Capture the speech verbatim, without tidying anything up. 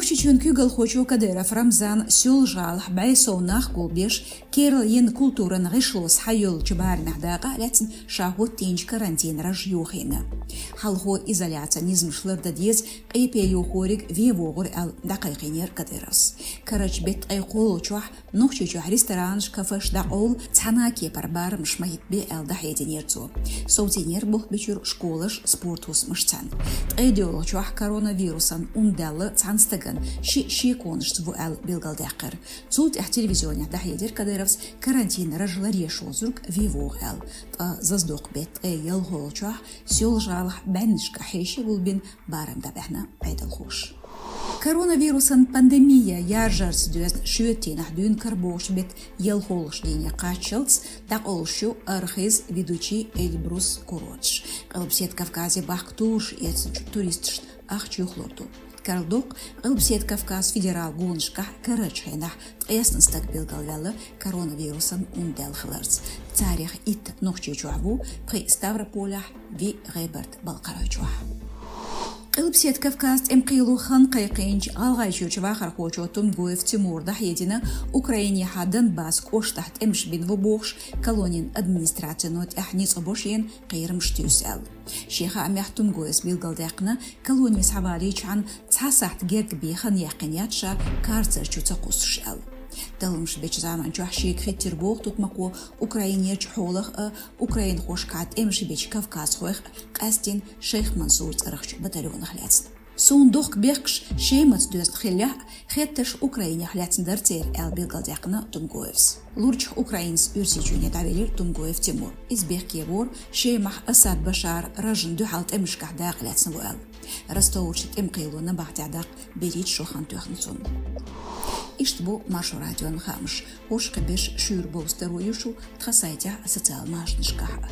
Нохчийчоьнан куьйгалхочо Кадыров Рамзана Соьлжа-ГӀалахь бӀе сов нах гулбеш, керла йина культуран гӀишло схьайоллучу барамехь дакъа а лаьцна, ша хӀоттийначу карантин раж йохийна. Хьалхо изоляцин низамаш лардан деза, къепе йохориг вен вогӀура аьлла, дӀакхайкхийнера Кадыровс. Карарчу беттан ткъе кхоалгӀачохь Нохчийчохь ресторанаш, кафеш дӀакъовла, цхьана а кепара барамаш ма хӀиттабе аьлла, дӀахьединера цо. Совцийнера болх бечуьра школаш, спорт хӀусамаш цхьаьна. Ткъе доьалгӀачохь коронавирусан ун даьлла цхьана стагана шиъ шеконашца ву аьлла билгалдаьккхира. Цул тӀаьхьа телевизионехь дӀахьедира Кадыровс карантин раж ларъеш воцург вен вогӀу аьлла. Ткъа зазадоккху беттан ткъе ялхалгӀачохь Соьлжа-ГӀалахь бӀеннашкахь хьеший гулбина барам дӀабаьхьна Ӏедалхоша. Коронавирусан пандемия яржарца доьзна шоьтан дийнахь дуьйна карарчу беттан ялхалгӀачу дийне кхаччалц дӀакъовлуш ю Архыз, Ведучи, Эльбрус курорташ. Къилбаседа Кавказе бахка тураш эцначу туристашна ахча юхалур ду. Карладоккху, Къилбаседа Кавказан федералан гонашкахь карарчу хенахь ткъесна стаг билгалваьлла коронавирусан ун даьлла хиларца. Царех итт Нохчийчохь ву, пхиъ Ставрополехь, виъ ГӀебарта-Балкхаройчохь. Къилбаседа Кавказан тӀеман кхело хан кхайкхийначу ГӀалгӀайчуьрчу вахархочо Тумгоев Тимура дӀахьедина Украинехьа Донбасс кӀоштахь тӀемаш бина ву бохуш, колонин администрацино тӀехь ницкъ бо шена, кхерамаш туьйсу аьлла. Шен хаамехь Тумгоевс билгалдаьккхина, колоне схьавалийчхьана цхьа сахьт герга бен хан яьккхина яц ша карцер чу ца кхуссуш аьлла. Талламаш бечу заманчохь шега хиттира боху тутмакхо Украинерчу хьолах а, украинхошкахь тӀемаш бечу кавказхойх а, къаьсттина Шайх Мансур цӀарахчу батальонах лаьцна. Суна дохка бехкаш Шемаца доьзна хиллехь а, хеттарш Украинех лаьцна дара церан аьлла билгалдаьккхина Тумгоевс. Лурчахь Украинас Оьрсийчоьне дӀавелира Тумгоев Тимур. Иза бехке вора, Шемахь Асад Башаран рожана дуьхьал тӀемашкахь дакъа лаьцна ву аьлла. Ростоварчу тӀеман кхело набахтехь даккха берхӀитта шо хан тоьхна цунна. Иштта бу Маршо радион хаамаш. ХӀорш кхин берш шуьйра бовза таро ю шу тхан сайтехь а, социал машанашкахь а.